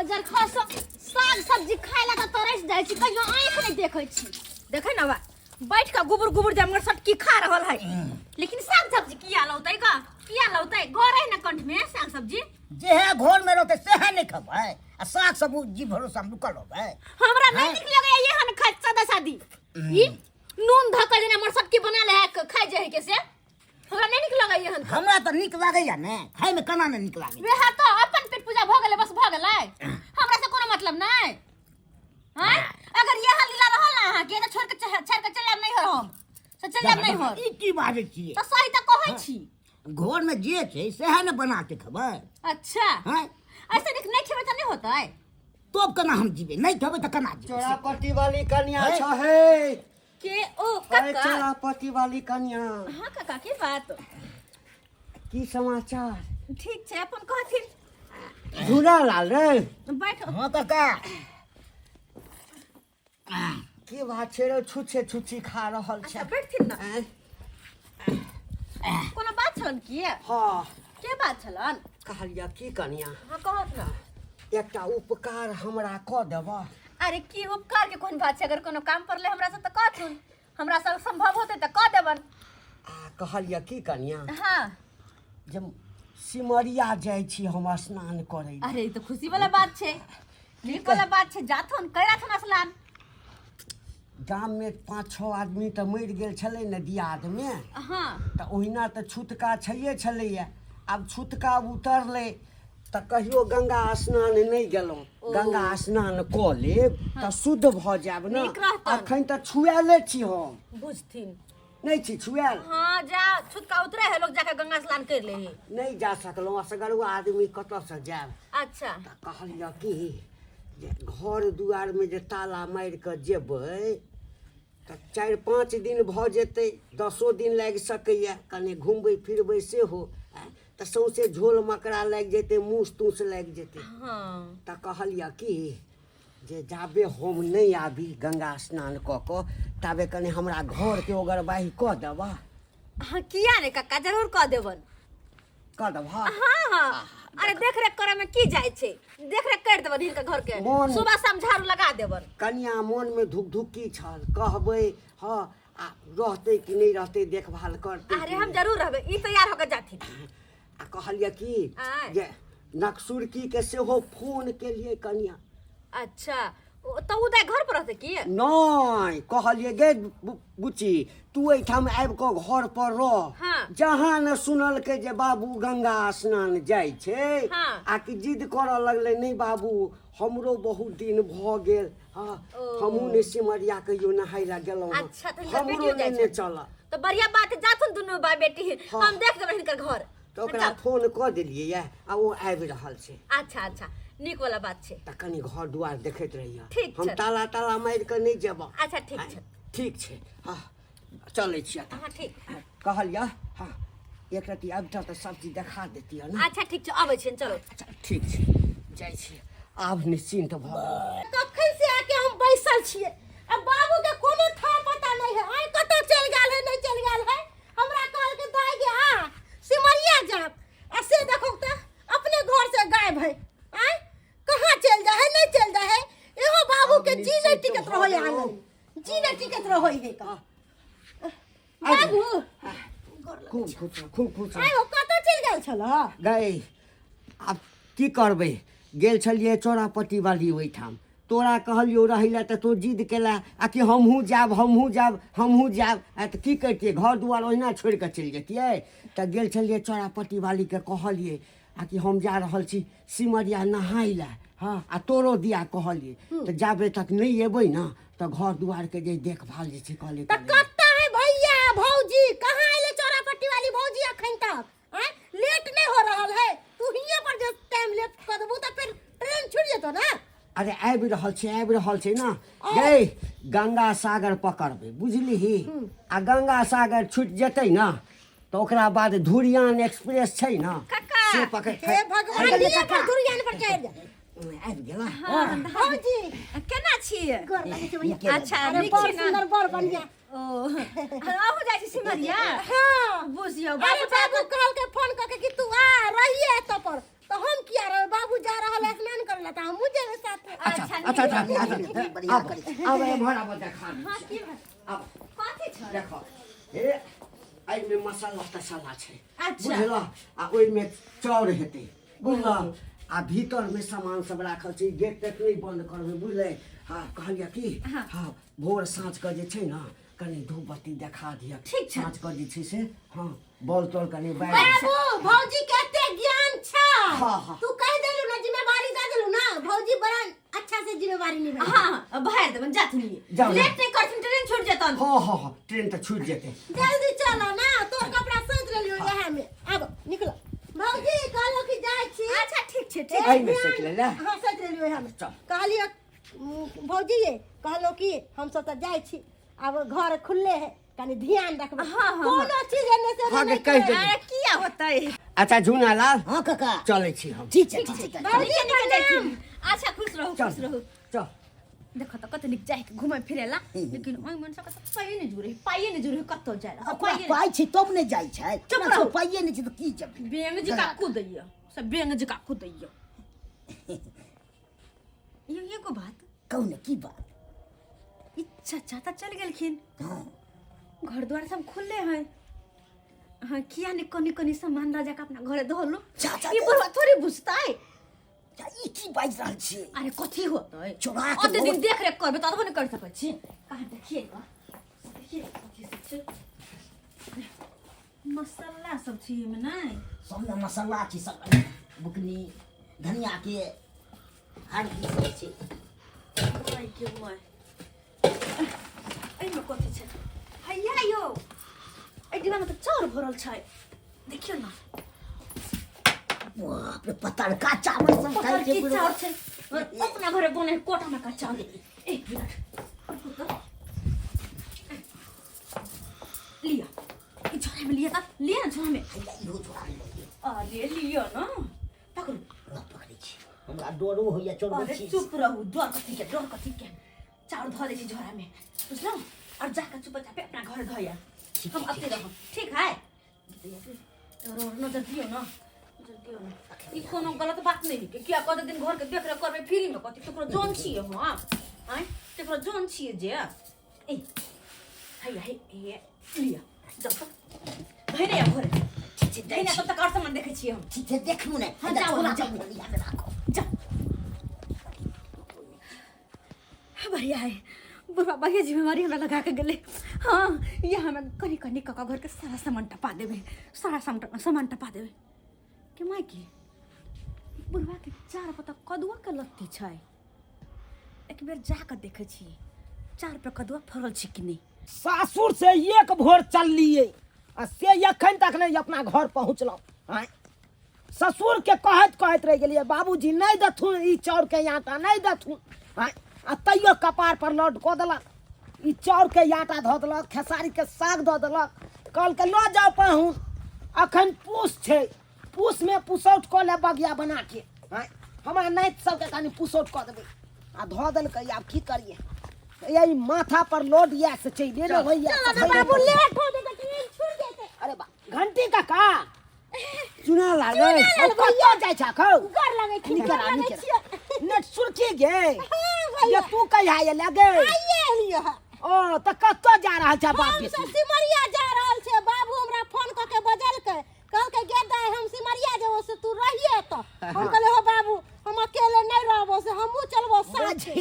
बजर खा साग सब्जी खाय ला तऽ तरस जाइ छी, कहियो आँखि नहि देखै छी। देखै न बा बैठ के गुबुर गुबुर जमगर सटकी खा रहल है, लेकिन साग सब्जी किया लौतै का, किया लौतै? घर है ना कंठ में साग सब्जी जे है घर में रहते सेहे नहीं खबै आ साग सब्जी भरोसा हम रुकल रहबै। हमरा नहीं निक लगैया ये हन खाइत सादा सादी। ई नून धऽ के जेना मर सटकी बना ले है खाइ जे है के, से हमरा नहीं निक लगैया हन। हमरा तऽ नीक लागैया ने, खाय में केना ने नीक लागै। वएह तो अपन पेट पूजा भऽ गेलै, बस भऽ गेलै, हमरा से कोनो मतलब नहीं। हैं अगर यह लीला रहल ना अहाँ के तऽ छोड़ के छोड़ के चल जाब नहीं हो, हम से चल जाब नहीं हो। ई की बाजै छियै? तऽ सही तऽ कहै छी। घर में जे छै सेहे ने बना के खेबै। अच्छा हैं ऐसे निक नहीं खेबै तऽ नहीं होतै? तब केना हम जीबै? नहीं खेबै तऽ केना जीबै? चोरापट्टी वाली कन्या है? छ हे के ओ अरे काका। चोरापट्टी वाली कन्या। हाँ काका, के बात? की समाचार? ठीक छै, अपन कहथिन। झूला लाल रे। बैठ। हाँ काका। की बात छै रे, छुच्छे छुच्छी खा रहल छै? अच्छा बैठथिन ना। आँय? कोनो बात छलन की? हाँ। के बात छलन? कहलियै की कन्या। हाँ कहत ना। एकटा उपकार हमरा कऽ देबह? अरे की उपकार के कोन बात छै, अगर कोनो काम पड़ले हमरा से तऽ कहथुन, हमरा से संभव होते तऽ कह देबन। आ कहलियै की कन्या। हाँ। जे सिमरिया जाइ छी हम स्नान करै लए। अरे ई तऽ खुशी वाला बात छै, नीक वाला बात छै, जाथुन कैराथुन स्नान। गाममे 5-6 आदमी तऽ मरि गेल छलै ने दियादमे। हाँ। तऽ ओहिना तऽ छुतका छैहे छलैए, आब छुतका उतरलै तऽ कहियो गंगा स्नान नहि गेलहुँ। गंगा स्नान कऽ लेब तऽ शुद्ध भऽ जायब ने। नीक रहतनि। अखन तऽ छुआएले छी हम। बुझथिन। नहि छी छुआएल। हाँ जा छुतका उतरे है लोग जाके गंगा स्नान कर ले है। नहि जा सकलहुँ, असगरुआ आदमी कतऽसँ जायब। अच्छा। तऽ कहलियै कि जे घर दुआरमे जे ताला मारि कऽ जेबै तऽ 4-5 दिन भऽ जेतै, 10 दिन लागि सकैए, कने घुमबै फिरबै सेहो आँय, तऽ सौँसे झोल मकड़ा लागि जेतै, मूस तूस लागि जेतै। हाँ। तऽ कहलियै कि जे जाबे हम नहि आबी गंगा स्नान कऽ कऽ ताबे कने हमरा घरके ओगरबाही कऽ देबह? हाँ किया ने काका, जरूर कऽ देबन। कऽ देबह? हाँ हाँ, अरे देख रेख करे में की जाय छै, देख रेख कर देबन हिनका घर के। मोन- सुबह शाम झाड़ू लगा देबन। कनिया मोनमे धुकधुक्की छल, कहबै हँ आ रहतै कि नहि रहतै, देखभाल करतै अरे कि हम नहि? जरूर रहबै, ई तैयार होके जाथिन। आ कहलियै कि आँय। जे नक्सुरकी के सेहो फोन केलियै कनिया। अच्छा तऽ उदय घर पर रहतै की? नहि, कहलियै गे बुच्ची तू एहिठाम आबि कऽ घर पर रह। हाँ। जहाँ ने सुनलकै जे बाबू गंगा स्नान जाइ छै, हाँ। आ कि जिद करऽ लगलै, नहि बाबू हमरो बहुत दिन भऽ गेल, हाँ ओ। हमहूँ ने सिमरिया कहियो नहाय लए गेलहुँ हँ। अच्छा, तऽ हिनकर हमरो बेटियो जाइ नेने छनि। चलऽ। तऽ बढ़िया बात है, जाथुन दुनू बाय बेटी। हाँ। हम देख देबै हिनकर घर। तऽ ओकरा जाउ। फोन कऽ देलियै ये आ ओ आबि रहल छै। अच्छा अच्छा, नीक वाला बात छै। तऽ कनि घर दुआर देखैत रहियै। ठीक हम छै। ताला ताला मारि कऽ नहि जेबऽ। अच्छा ठीक छै। ठीक छै, हँ चलै छियै। हाँ ठीक। कहलियै हँ एक रति आबितऽ तऽ सब चीज देखा देतियै ने। अच्छा ठीक छै, अबै छियनि, चलो। अच्छा ठीक छै, जाइ छियै आब, निश्चिन्त भऽ गेलहुँ। कखन से आके हम बैसल छियै आ बाबू के कोनो था पता नहीं है, आइ कतऽ चलि गेल है, नहीं चलि गेल है। हमरा कहलकै दाइ गे आ सिमरिया जायब, आ से देखो तऽ अपने घर से गायब है, आइ कहाँ चलि जाइ है, नहीं चलि जाइ है। एहो बाबू के आब जी नहीं निश्चिन्त टिकत भऽ रहै है, गेलहुँ। आंगन जी नहीं टिकत रहै है का बाबू। खूब खुश रह, खूब खुश रह। आइ हो कतऽ चलि गेल छल? गई आब की करबै, गेल छलियै चोरापट्टी वाली ओहिठाम, तोरा कहलियौ रहै लए तऽ तू जिद केला आ कि हमहूँ जायब, हमहूँ जायब, हमहूँ जायब। आ तऽ की करितियै, घर दुआर ओहिना छोड़ि कऽ चलि जैतियै? तऽ गेल छलियै चोरापट्टी वालीके, कहलियै आ कि हम जा रहल छी सिमरिया नहाय लए, हँ आ तोरो दिया कहलियै, तऽ जाबे तक नहि एबै ने तऽ घर दुआरके जे देखभाल जे छै कहलियै तऽ कऽ लेबै। कतऽ है भैया भौजी, कहाँ एले चौरापट्टी वाली भौजी अखन तक? आँय लेट नहीं हो रहल है? तू हियाँ पर जे टाइम लेट कर देबू तऽ फिर ट्रेन छूट जेतो ना। अरे आबि रहल छै, आबि रहल छै ने गै। गंगा सागर पकड़बै बुझलिही, आ गंगा सागर छूटि जेतै ने तऽ ओकरा बाद धुरियान एक्सप्रेस छै ने। काका। से पकड़। हे भगवान, आबि गेलै हियाँ पर काका। धुरियान पर चढ़ि जा। आबि गेला। भौजी केना छियै? गोर लागै छै भैया। अच्छा अरे नीक बड़ छी ने? सुंदर, बड़ बढ़िया। ओ अहूँ जाइ छी सिमरिया? हाँ। बुझियौ अरे बाबू। बाबू कहलकै फोन कऽ के कि तू आ रहिए एतऽ पर, तऽ हम किया रहबै? बाबू जा रहल है स्नान करे। ला त हमहूँ जेबै साथे। अच्छा अच्छा, अच्छा अच्छा नीक, अच्छा नीक, नीक, बढ़िआँ आब करै छी। आब एम्हर आब देखा दै हाँ छी। की भेल? आब कथी छै? देखो हे एहिमे मसाला तसाला छै। अच्छा। बुझलह आ ओहिमे चाउर हेतै बुझलह आ भीतरमे सामान सब राखल छै गेट तेट नहि बन्द करबै बुझलै। हाँ कहलियै की हाँ। हाँ भोर साँझ के जे छै ने कनि धूप बत्ती देखा दिअ ठीक छै। साँझ के जे छै से हाँ बॉल तॉल कनि बारि बाबू भौजी के एते ज्ञान छै। हाँ, हाँ। तू कहि देलू ना जिम्मेवारी दे देलू ना भौजी बड़ा अच्छा से जिम्मेवारी निभाई। हाँ हाँ बाहर देबन जाथुन जाउ। लेट नहीं करथिन ट्रेन छूट जेतन। हाँ हाँ हाँ ट्रेन तऽ छूटि जेतै। जल्दी चलो ना तोर कपड़ा सैत लेलियो इएह में आब निकलो। भौजी कहलो कि जाइ छी। अच्छा ठीक छै ठीक। एहिमे सैत लेले? हाँ सैत लेलियो इएह में। चल। कहलियो भौजी ये कहलो कि हम सब तऽ जाइ छी आब घर खुलले है कनि ध्यान रखबै। हाँ, हाँ, कोनो चीज एने से हाँ, नहीं कहि करबै। देबै। अरे किया होतै? अच्छा झूना लाल हाँ काका चलै छी हम। ठीक छै ठीक छै। भौजी नीके नीके जाइ प्रणाम। छी। अच्छा खुश रहू चल खुश रहू। चल। देखो तऽ कते नीक जाइ के घुमै फिरै ला लेकिन ओहि मन से कतौ पाइए नहि जुड़े पाइए नहि जुड़े कतौ जाइ ला। ओकरा पाइ छै तब ने जाइ छै। चुप अपना रहू। सब पाइए नहि छै तऽ की जेबै? बेंग जका कूदैया सब बेंग जका कूदैया। यो एगो बात कहू ने की बात? ई चाचा तऽ चलि गेलखिन। हाँ घर द्वार सब खुलले है। हाँ किया ने कनी कनी सामान राजा के अपना घरे धोलू। चाचा ई बुढ़वा थोड़ी बुझतै। ई की बाजि रहल छी? अरे कथी होतै? चोरा के ओते दिन बहुत- देख रेख करबै तब ने कर सकै छी। कहाँ देखिए ग देखिए कथी सब छै मसाला सब छै एहिमे नहि? सबमे मसाला छै सब बुकनी धनिया के हल्दी सब छै। My के my एहिमे कथी छै? हैया यौ एहि डिब्बामे तऽ चाउर भरल छै देखियौ न। बाप रे पतरका चावल सब खाइ छै पतरकी बुढ़वा। चाउर छै और अपना घरे बने कोटामे का चाउर। एक मिनट रुकू तऽ। लिअ ई झोरामे लिअ तऽ लिअ ने झोरामे। हैया इहो झोरा मे लिअ। अरे लिअ न पकड़ू। ल पकड़ै छी हमरा डरो होइया चोरबै अरे छी। चुप रहू डर कथी के डर कथी के। चाउर धऽ दै छी झोरामे बुझलहुँ और जाके चुपचापे अपना घर धोया ठीक हम छै, अते रहब ठीक है। नजर दियौ न नजर दियौ न ई कोनो गलत बात नहीं है किया कते दिन घर के देख रेख करबै फ्री में कथी तकरो जोन छियै हम आँय तकरो जोन छियै जे ए हैया हे हे लिअ जाउ तऽ धैने आउ घरे। ठीक छै धैने तब तक और सामान देखै छियै हम। ठीक छै देखू ने। हाँ, जाउ, झोरा जाउ। सब इएह मे राखू। जाउ बढ़िया है बुढ़वा बढ़िया जिम्मेवारी हमरा लगा के गेलै। हाँ ये हमरा कनी कनी कका घर के सारा सामान टपा देबै सारा सामान टपा देबै। के माय के बुढ़वा के चार पता कदुआ के लत्ती छै एक बेर जाके देखै छियै चार पे कदुआ फड़ल छै कि नहि। सासुर से एक भोर चललिए आ से एखन तक नहीं अपना घर पहुँचलहुँ। आँय ससुर के कहैत कहैत रहि गेलियै बाबूजी नहीं देथुन ई चाउर के आटा नहीं देथुन। आँय आ तैयो कपार पर लोड कऽ देलक ई चाउर के आटा धऽ देलक खेसारी के साग धऽ देलक कहलकै लऽ जाउ पाहुन अखन पूस छै पूस में पुसौट कऽ ले बगिया बना के। आँय हमरा नाति सबके कनि पुसौट कऽ देबै आ धऽ देलकै। आब की करियै यही माथा पर लोड या से चलिए ने होइया। चलो ना बाबू लेट हो जेतै ट्रेन छूट जेतै। अरे बा घंटी काका चुना लागल कतऽ जाइ छ खौ? गोर लगै छी निकर गोर आ, लगै निकर। छियै। नेट सुरखी गे। हाँ, भैया। ये तू कहिया एले गे? आइए एलियै हँ। ओ तऽ कतऽ जा रहल छ बाप हम बेटी? सब सिमरिया जा रहल छियै बाबू हमरा फोन कऽ के बजलकै कहलकै गे दाइ हम सिमरिया जेबो से तू रहिए तऽ। हम कहलियै हो बाबू हम अकेले नहीं रहबो से हमहूँ चलबो साथे।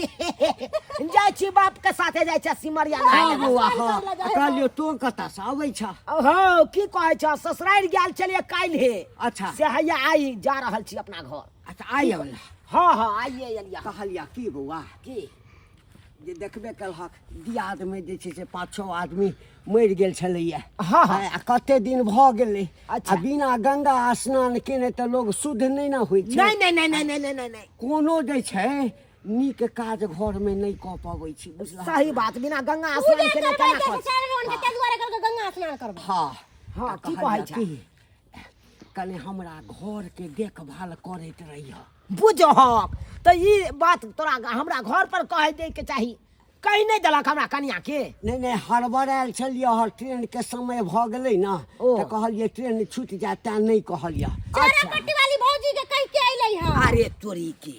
जाइ छी बाप के साथे जाइ छै सिमरिया नहाय हाँ लए। बौआ स्नान हाँ करऽ लए जाइ है। कहलियौ तू कतऽ से अबै छ? हँ की कहै छ ससुरारि गेल छलियै काल्हि। अच्छा। से हैया आइ जा रहल छी अपना घर। अच्छा आइ अबला। हाँ हाँ आइए एलियै। कहलिया की बौआ की जे देखबे केलहक दियादमे जे छै से 5-6 आदमी मरि गेल छलैया। हाँ, हाँ। आ कते दिन भऽ गेलै। अच्छा। आ बिना गंगा स्नान केने तऽ लोग शुद्ध नहि ने होइ छै। नहीं नहीं नहीं नहीं नहीं नहीं नहीं नहीं। कोनो जे छै नीक काज घरमे नहि कऽ पबै छी बुझलहक? सही बात बिना गंगा पूजा स्नान केने करबै केना के कऽ चारि गो हुनके ताहि दुआरे कहलकै गंगा स्नान करबै। हाँ हाँ, तऽ की कहलियै कहै छै? की कने हमरा घरके देखभाल करैत रहिह। बुझहक तऽ ई बात तोरा हमरा घर पर कहै दै के चाही कहि नहि देलक हमरा कनिया के। नहि नहि हड़बड़ायल छलियै हर ट्रेन के समय भऽ गेलै ने ओ। तऽ कहलियै ट्रेन छूटि जायत तें नहि कहलियै। चोरा पट्टी वाली भौजी के कहि के अइलै हँ। अरे तोरी के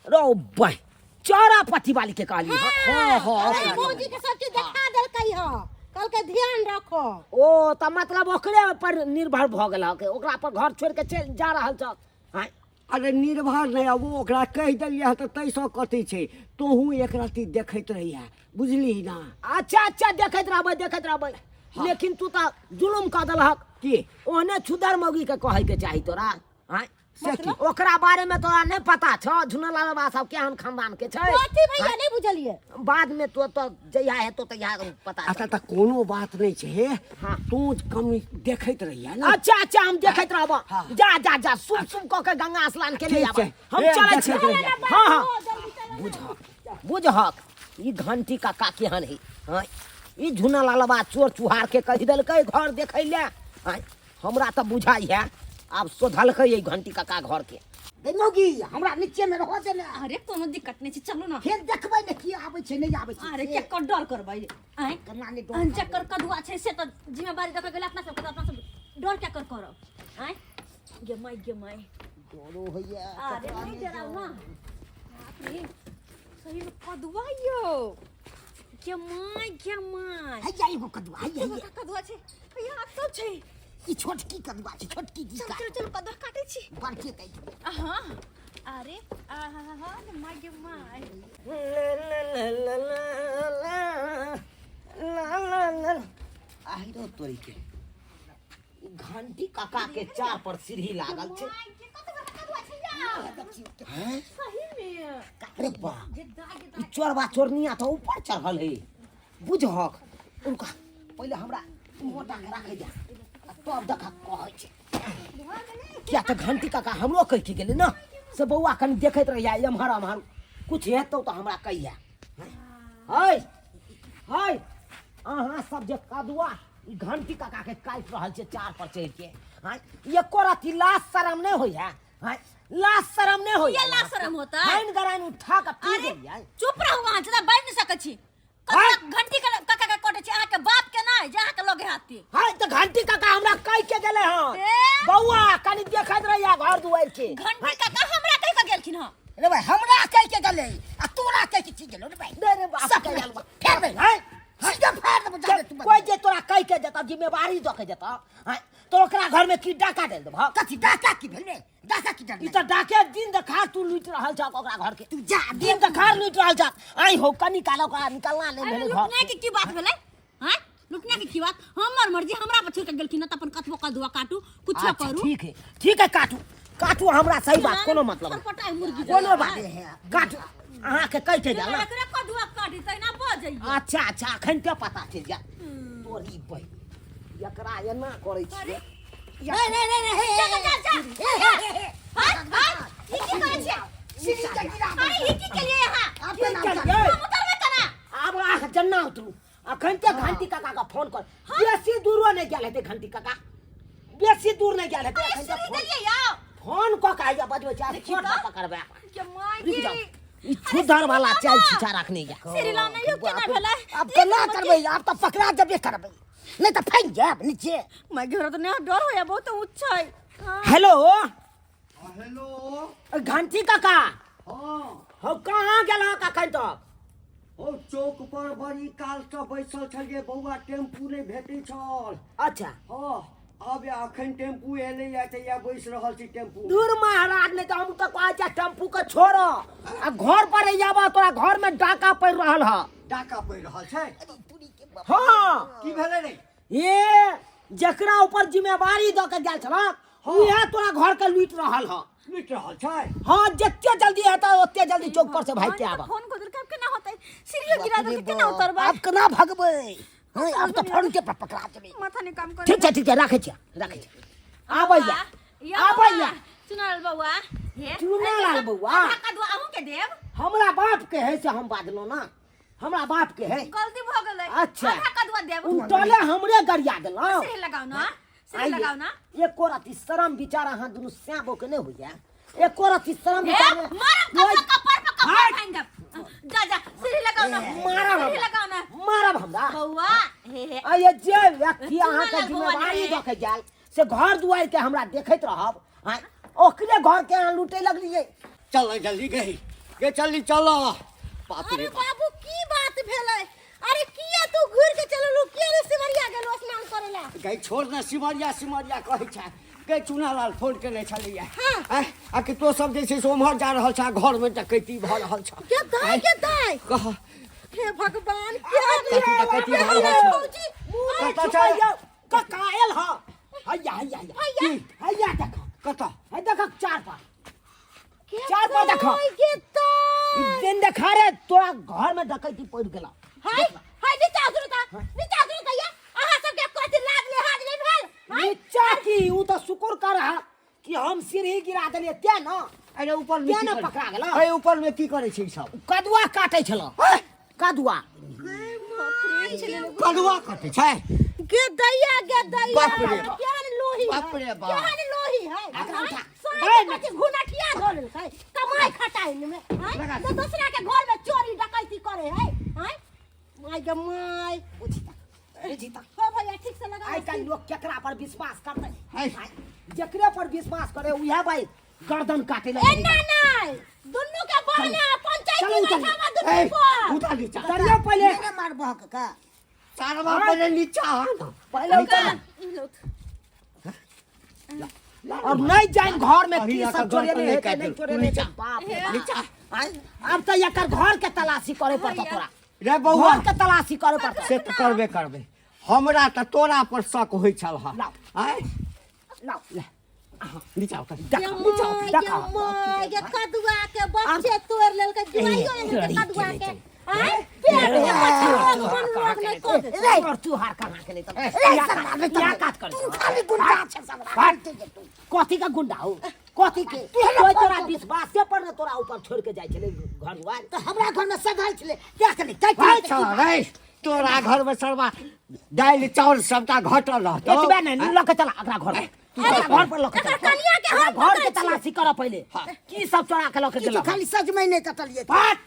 रो बाय चौरा पति वाली के कहली हँ। हाँ हाँ अरे मौजी के सब चीज देखा देलकै ह कहलकै ध्यान रखो। ओ तऽ मतलब ओकरे पर निर्भर भऽ गेल हक, ओकरा पर घर छोड़ि के चलि जा रहल छ। आँय? अरे निर्भर नहि, अब ओकरा कहि देलियै हँ तऽ ताहिसँ कथी छै, तोहूँ एक रत्ती देखैत रहिहे, बुझलिही ना? अच्छा अच्छा, देखैत रहबै देखैत रहबै। हाँ। लेकिन तू तऽ जुलुम कऽ देलहक। की? ओहने छुदर मौगी के कहै के चाही तोरा। आँय? से की? ओकरा बारे में तोरा नहीं पता छौ, झुनलाल बाबा सब केहन खानदान के छै। कथी भैया नहीं बुझलिए? बाद में तो तो जहिया हेतो तहिया पता अच्छा तऽ कोनो बात नहीं छै हे। हाँ। तू कम देखैत रहिया ना। अच्छा अच्छा, हम देखैत रहब। हाँ। जा जा जा, सुप सुप कऽ के गंगा स्नान के ले ठीक आब। छै। हम हे, चलै छी। देखैत रहिया। हाँ हाँ, बुझहक ई घंटी काका केहन है। हाँ, ई झुनलाल बाबा चोर चुहार के कहि देलकै घर देखै ले। हाँ, हमरा तऽ बुझाइ है आब शोधलकै ई घंटी काका घर के। गै मौगी, हमरा नीचे में रह दे ने। अरे कोनो दिक्कत नहीं छै, चलू ना। फेर देखबै ने की आबै छै नहि आबै छै। अरे के कर डर करबै? आँय? केना नहि डर करबै? जकर कदुआ छै से तऽ जिम्मेवारी दऽ के गेल अपना सबके, तऽ अपना सब डर क्या कर करब? आँय गे माय गे माय, डरो होइया। अरे नहीं डराउ ना। बाप रे, सही में कदुआ यो। गे माय गे माय, हैया एगो कदुआ, हैया, एगो हैया। कदुआ छै, हैया तो छै। ई छोटकी कदुआ छै, छोटकी जी चल का। चल चल, कदुआ काटै छी। बड़के काटि दे। हाँ, अरे आहा हा, my गे माय। आहिरो तोरी के, ई घंटी काका के चार पर सीढ़ी लागल छै। My गे, कते बड़का कदुआ छै यार। हैं? सही में। अरे बा, जे दाइ गे ई दाइ। चोरबा चोरनिया तऽ ऊपर चढ़ल है। बुझहक उनका पहिले हमरा मोटा के राखै जा, आ तब देखा कहै छै। किया तऽ घंटी काका हमरो कहि के गेलै ने से बौआ कनि देखैत रहिया एम्हर एम्हर, कुछ हेतौ तऽ हमरा कहिया। है है, अहाँ सब जे कदुआ ई घंटी काका के काटि रहल छै चार पर चढ़ि के, हाँ, एको रत्ती लाज शरम नहि होइया? हाँ, लाज शरम नहि होइया? ये लाज शरम होता? हाइन गराइन उठा के पी अरे गेलियै। चुप रहू अहाँ, ज्यादा बाजि नहि सकै छी। हाय। कदुआ घंटी के काका के कटै छै, अहाँके बाप के नहि जे अहाँके लगे हाथी। हाय, तऽ घंटी काका हमरा कहि के गेलै हँ, ए? बौआ कनि देखैत रहिया घर दुआरि के। घंटी काका हमरा कहि के गेलखिन हँ। रे भाई, हमरा कहि के गेलै आ तोरा कहि के की गेलौ रे भाई? दे रे बाप सब के नहीं। गेल बा। फेर नहीं। हाय, सीधे फाड़ देबो, जाने तू। कोई जे तोरा कहि के जेतौ, जिम्मेवारी दऽ के जेतौ, हाय, तो ओकरा घर में की डाका डालि देबह? कथी डाका की भेल रे? डाका की ई तऽ डाके दिन देखार तू लूटि रहल छह ओकरा घर के। तू जा दिन देखार लूटि रहल छह। आइ हो, कनि काल ओकरा निकलना नहि अरे भेलै घर। लुटना के की बात भेलै? हाँ, लुटना के की बात? हमर मर्जी, हमरा पर छोड़ के गेलखिन त अपन कतबो कदुआ काटू, कुछो अच्छा, करू। ठीक है ठीक है, काटू काटू, हमरा सही बात कोनो मतलब नहीं। फटफटाइ मुर्गी कोनो बात नहीं, काटू। अहाँके कहि के जेना गेल ना। एकरे कदुआ काटी तहिना बजैया। अच्छा अच्छा, अखन के पता चलि जायत तोरी बहिन एकरा एना करै छियै। नहीं नहीं नहीं नहीं, जा जा जा। हे, हे, हे। हाय हाय, ई की करै छियै? सीढ़ी के गिरा दे। अरे ई की केलियै अहाँ? अपने नाम की से। केलियै? हम उतरबै केना? आब अहाँ जन्ना उतरू, अखन के घंटी काका के फोन कर। बेसी दूरो नहि गेल हेतै घंटी काका, बेसी दूर नहि गेल हेतै। अरे अखन के सीढ़ी फोन देलियै यौ। फोन कऽ के आइया बजबै छै, देखियौ फोन तऽ। पकड़बै अपन। के my रुकि जाउ, गे। ई छुधर वाला चाल छिछा रखने या। सीढ़ी लाउ ने यौ, केना भेलै? अब केना करबै? आब तऽ पकड़ा जेबे करबै, नहि तऽ फाँकि जायब नीचे। My गे, हमरा तऽ नया डर होइया, बहुत ऊँच छै। हाँ। हेलो। हेलो। घंटी काका। हाँ। हौ, कहाँ गेल हक अखन तक? ओ चौक पर बड़ी काल से बैसल छलियै बौआ, टेम्पू नहि भेटै छल। अच्छा। हाँ, आब अखन टेम्पू एलैया तऽ इएह बैस रहल छी टेम्पू। दूर महाराज, नहि तऽ हम तऽ कहै छियै टेम्पू के छोड़ आ घर पर आबऽ, तोरा घर में डाका पड़ि रहल ह। डाका पड़ि रहल छै? हाँ। की भेलै रे? ये जकरा ऊपर जिम्मेवारी दऽ के गेल छलक उएह तोरा घर के लूटि रहल ह। लूटि रहल छै? हाँ, जते जल्दी हेतै ओते जल्दी चौक पर से भागि के आबऽ। फोन कऽ देलकै, आब केना होतै? सीढ़ियो गिरा देलकै, केना उतरबै? आब केना भगबै? हाँ, आब तऽ फोन के पर पकड़ा जेबै। माथा नहि काम करै। ठीक छै ठीक छै, राखै छियै राखै छियै। आबैया आबैया। चुनाल बौआ, हे चुनालाल बौआ। आधा कदुआ अहूँ के देब। हमरा बाप के है से हम बाजलहुँ ना, हमरा बाप के है। गलती भऽ गेलै। अच्छा। आधा कदुआ देब। उल्टले हमरे गरिया देलहुँ। सिर लगाउ ना, सिर लगाउ ना। एको रति शरम विचार अहाँ दुनू सैबो के नहि होइया? एको रति शरम हे विचार नहि- मारब कपड़ कपड़ पर कपड़ भांग देब। जा जा, सिर लगाउ ना। मारब सिर हमरा। लगाउ ना मारब हमरा। बौआ, हे हे। आ ये जे व्यक्ति अहाँके चुनालाल बौआ जिम्मेवारी रे। दऽ के गेल से घर दुआरि के हमरा देखैत रहब, आँय, ओकरे घर के अहाँ लूटे लगलियै। चल जल्दी गई। गे चली चलो। बाप अरे रे बाप। बाबू की बात भेलै? अरे किया तू घुर के चललू? किया रे सिमरिया गेलो स्नान करेला? गई छोड़ ना, सिमरिया सिमरिया कहै छै। गई चुनालाल फोन केने छलैया। हाँ। आँय, आ कि तो सब जे छै से ओम्हर जा रहल छ, घर में डकैती भऽ रहल छ। के दाई, के दाई? कह। हे भगवान, के कथी डकैती भऽ रहल छ? भौजी, कतऽ छै? कका आयल ह। हैया हैया हैया। की? हैया देख। कतऽ? है देख, चार पर। के चार पर देख। दाई, के दाई? दिन देखा रे तोरा घर में डकैती पड़ गेला। हाय हाय, नीचा उतरू ता, नीचा उतरू ता। या अहाँ सबके कथी लाज लिहाज नहीं भेल? हाय। नीचा की? ऊ तो शुक्र कर हा कि हम सीढ़ी गिरा देलिए ते न। अरे ऊपर में किया की ने करै? पकड़ा गेलौ? अरे ऊपर में की करै छै ई सब? कदुआ काटे छलो। हैं? कदुआ। कदुआ कटै छै? गे दैया, गे दैया। बाप रे बाप। केहन लोही है, बाप रे बाप। केहन लोही है। एकरा उठा। साँझ के कथी घुनठिया धो लेलकै कमाई खटाई में? हैं? लगा। तो दूसरा के घर में चोरी डकैती करे है। हैं my गे my. बुझी बुझी। हो भैया, ठीक से लगा। आइ काल्हि लोग केकरा पर विश्वास करतै? है। जेकरे पर विश्वास करे उएह भाई गर्दन काटे ए लगे। ना ना, दुन्नू के बहना पंचायती चलो, उतर। बैठावा दुन्नू ए, पर। उतार नीचा। दरिया पहिले। नहि मारबह काका। सारवा पहिले नीचा आ न। पहिले उतर। अब नहीं जाइन घर में अभी की एकर सब घर चोरेने पर नहीं हेतै काटि नहीं देलौ। चोरेने नीचा। हेतै, बाप रे बाप। नीचा। आँय, अब तऽ एकर घर के तलाशी करे पड़तौ तोरा। रे बौआ। घर के तलाशी करे पड़तौ। से तऽ करबे करबै। हमरा तऽ तोरा पर शक होइ छल हँ। लाउ। आँय। लाउ। नीचा उतर। देख, गे नीचा माय, देख। गे माय, गे कदुआ के बच्चे तोड़ लेलकै, जुआइयो लेलकै कदुआ के। आँय, पेट के बच्चे रोग बन रोग नहीं कऽ देतै। तोर चूहार कहाँ के ले रे सरदार, या काज कर। तू खाली गुंडा छै सरदार। कथी का गुंडा हो? कथी के? कोई तोरा विश्वास से पर ने तोरा ऊपर छोड़ के जाइ छलै घर दुआर। तऽ हमरा घर में सधल छलै देख ले। भाइ छह रे, तोरा घर में सरवा दालि चाउर सबटा घटल रहतौ। एतबे नहि, लऽ के चला अकरा घर पर। अकरा घर पर लऽ के चला। एकर कनिया के हम अकरा घर के पकड़ै छियै। तलाशी करऽ पहिले, की सब चोरा के लऽ के किछु गेलौ। खाली सजमनि नहि कटलियै। पाट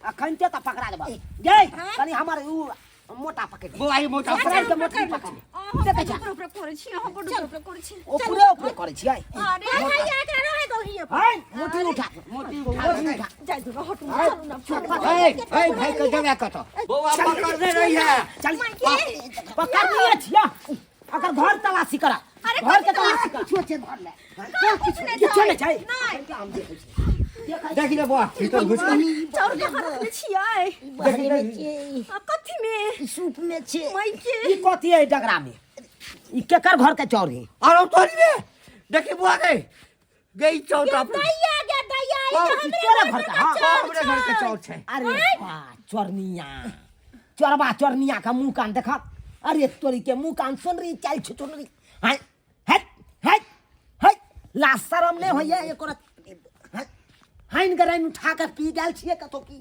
अखन ते तऽ पकड़ा देबऽ गे। कनि हमर ऊ मोटा पकड़ ले। बौआ, ई मोटा पकड़ के मोटी पकड़ ले। देखै छा। ऊपर ऊपर करै छी अहाँ, बड्ड ऊपर ऊपर करै छी। ऊपरे ऊपरे करै छियै। अरे अरे भैया, एकरा रहै दो हिये पर। हाय, मोटी उठा। मोटी। मोटी उठा। जाइ दू, हटू, चलू ना, चलू। ए ए, भाई के जगह कतऽ? बौआ, पकड़ने रही है। चल, पकड़निए छियै। अगर घर तलाशी करा। अरे घर के कथी? तलाशी करा। किछु छै घर में? किछु नहि। किछु नहि छै। नहि। हम देखै छियै। देख ले बौआ, भीतर घुस कऽ। चाउर कहाँ रखने छियै? बहरे में छै। आ कथी में? ई सूप में छै। माइके। ई कथी है डगरा में? ई केकर घर के चाउर है? आरो तोरी में देखी बुआ, गई गई चाउर गे तऽ अपने। दैया, गे दैया, ई तऽ हमरे तोरा घर घर के, के हाँ, चाउर हमरे घर के छै। चाउर छै। अरे वाह, चोरनिया चोरबा, चोरनिया का मुंह कान देखा। अरे तोरी के मुंह कान सुनरी चाल छु चुनरी। हाय हट हट हट, ला शरम नहीं होइए एको रत? हाइन गराइन उठा के पी गेल छियै कतौ की?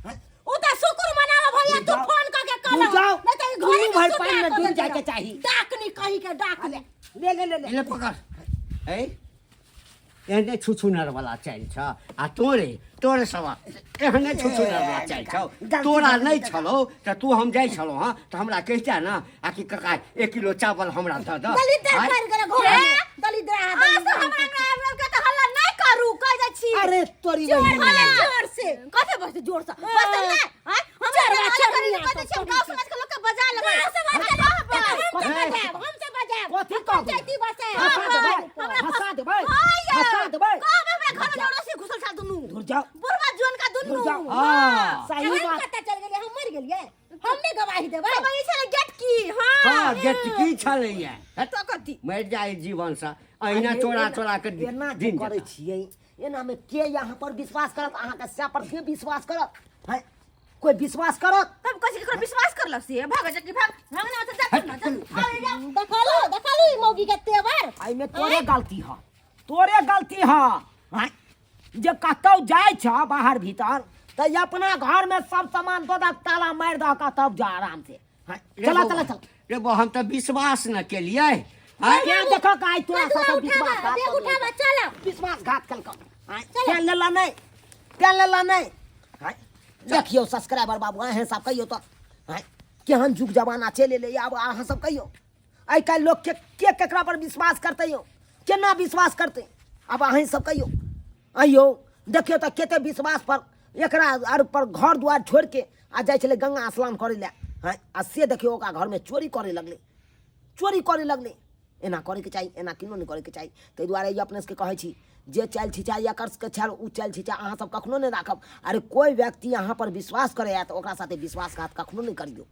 हाय, उ तऽ शुक्र मनावा भैया, तू जाओ। फोन कऽ के कहलौ। डूब जाओ। नहीं तऽ ई दुनू घरे के भरि सुता पानि में कऽ डूब देलकै। जायके चाही। डाकनी कही के, डाकनी। ले ले ले ले। ले पकड़। ए, एहने छुछुनर वाला चालि छ आ तोरे तोरे सवा एहने छुछुनर वाला चालि छौ। तोरा नहि छलौ तऽ तू, हम जाइ छलौ हँ तऽ हमरा कहिते न आ कि काका, 1 किलो चावल हमरा दऽ दऽ। दलिद्र आँय? पड़ि गेलै घर में, दलिद्र। अहाँ सब हमरा अंगना आबि के तऽ हल्ला नहि करू, कहि जाइ छी। अरे तोरी जोर बहिन। हल्ला जोर से कथे बजतै जोर से? बजतै नहि? आँय, हमरा चोरबा, हल्ला करै चोरनिया लए कहै सब छी, हम गाँव समाज के लोक के बजा लेबै। गाँव समाज के लोक के हम सब बजायब, हम सब बजायब। कथी कहबै? पंचायती बसायब। फंसा देबै। हमरा फंसा देबै। हाँ यौ। फंसा देबै। कहब हमरा घर में जबरदस्ती घुसल छल दुनू। दूर जाओ। बुढ़वा जुअनका दुनू। दूर जाओ। हाँ। सही हम बात। कतऽ चलि गेलियै? हम मरि गेलियै? हम नहि गवाही देबै? तब ई छलै गेट की, हाँ। हँ, गेट की छलैया? तो कथी? मरि जाइ जीवनसँ अहिना चोरा चोरा के एना जे दिन करै जेता। छियै, एना में के यहाँ पर विश्वास करत? अहाँके से पर के विश्वास करत है? कोई विश्वास करत? तब कहै छै केकरो विश्वास करलक से भाग जा कि भाग भाग ना तऽ जा ना जा, अरे जा। देखलू, देखलू ई मौगी के तेवर। एहिमे तोरे गलती ह, तोरे गलती ह। आँय? जे कतौ जाइ छ बाहर भीतर तऽ अपना घर में सब सामान दऽ दह, ताला मारि दह का, तब जा आराम से। आँय? रे चला बौआ, चला चल। रे बौआ, हम तऽ विश्वास न केलियै। आँय? के देखो आइ तोरा कदुआ सब उठाबा, विश्वासघात बैग उठाबा, चलो। विश्वासघात केलकौ। आँय, तें लेला नहि, तें लेला नहि। आँय, देखियौ सब्सक्राइबर बाबू, अहें सब कहियौ तऽ, आँय, केहन जुग जमाना चलि एलै आब? अहाँ सब कहियौ, आइ काल्हि लोक के के केकरा पर विश्वास करतै यौ? केना विश्वास करतै आब? अहीं सब कहियौ। अइयौ देखियौ तऽ कते विश्वास पर एकरा आर पर घर दुआर छोड़ि के आ जाइ छलै गंगा स्नान करै लए। हँ, आ से देखियौ ओकरा घरमे चोरी करै लगलै, चोरी करै लगलै। एना करैके चाही? एना किनो नहि करैके चाही। ताहि दुआरे ई अपने सबके कहै छी जे चालि छिचा एकर सबके छल ओ चालि छिचा अहाँ सब कखनो नहि राखब। अरे कोइ व्यक्ति अहाँ पर विश्वास करैए तऽ ओकरा साथे विश्वासघात कखनो नहि करियौ।